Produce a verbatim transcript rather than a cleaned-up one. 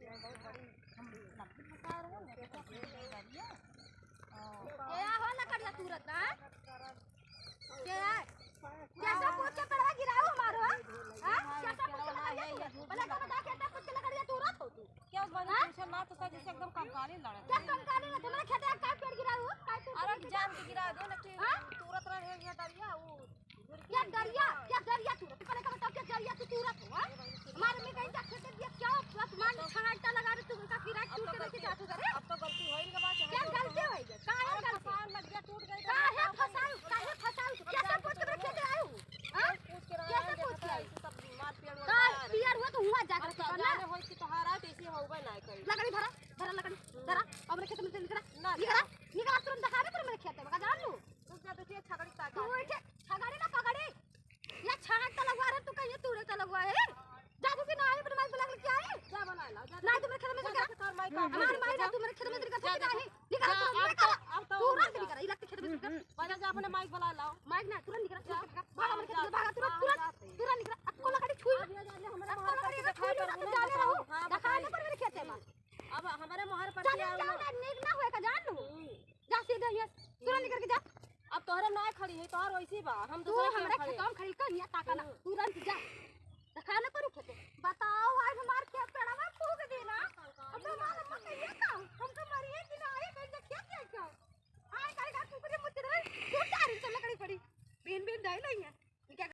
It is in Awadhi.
हम लकड़ी बता रहे हैं, लकड़ी का पेड़ है, गाड़ी है। क्या हो लकड़िया तुरत, हाँ? क्या है? कैसे पूछ के पेड़वा गिराऊ हमारो, हाँ? हाँ, कैसे पूछ के लकड़िया तुरत? पहले तो बता, कैसे पूछ के लकड़िया तुरत हो तू? क्या बनी? हाँ? पूछो ना तो सर, जैसे एकदम कंकाली लड़त क्या है। कंकाली लड़त? तुम्हारे खेते का पेड़ गिराऊ? काय तू अरे, जान के गिरा दो ना कि हाँ? तुरत रहे ये डरिया, वो क्या डरिया? क्या डरिया तुरत? पहले तो बताओ, क्या डरिया तू तुरत हो, हाँ? हमारे में कहीं जाके दे दिया, क्या आसमान में छांटा लगा रहे तू, उनका किराया अब तो टूट के लेके गलती, जातू करे? अब तो गलती होई गवा, चाहे क्या जो गलती कहो। होई गवा? काहे अरे गलती? फसान लग गया, टूट गई तो काहे बताओ। फसाऊ? काहे फसाऊ? अब कैसे जान पूछ के के रखे थे आऊ? हाँ? पूछ के रहा कैसे है, पूछ के देखा आई? है, सब मार पेड़ वड़ का मार। पियर हुआ तो हुआ जाकर अब तो पकड़ना। जाने होई कि तोहारा तो ऐसे होबे ना करी। लकड़ी धरा, धरा लकड़ी, धरा, अब रखे तुम निकरा, ना निकरा, निकरा, तुरंत दिखा दे, तुम मेरे खेत में, का जान लू? तू क्या देखिए, छगड़ी का तू जान। ऐसे छगड़ी ना पकड़ी, या छाट त लगवा रहे, तू कहिए तूरे त लगवा है। जादू की ना आई, पर माइक बुला के क्या है? जा बुला लाओ, जा। नहीं, तुम्हारे खेत में से जा, क्या? जा, तोर माइक हम्म। हमारे माइक ना, तुम्हारे खेत में से जा, निकल, जा, निकल, अब निकल, तो, अब तो तू उनका रात जा। निकल, इलाके खेत में से निकल। हम्म। बजा जा, अपने माइक बुला लाओ। माइक ना, तुरंत निकल, जा। भाग, हमारे खेत में से भागा, तुरंत, हाँ, तुरंत, जाते हैं। तुरंत निकल। अब को लकड़ी छुई, अब ये जाने हमारे अब को लकड़ी छुई, ना, जाने रहो। हाँ, दिखाए बताइए। ना पर मेरे खेत में। अब हमारे मोहर पर चल, क्या चल, हुआ? नीक ना होए का, जान लू। हम्म। जा सीधे यहाँ, तुरंत निकल के जा। अब तोहरे ना खड़ी है, तोहर वैसी बा, हम तू दूसरे के हमरे खड़े। खेतवा में खड़ी कर, यहाँ ताका ना, हम्म। तुरंत जा।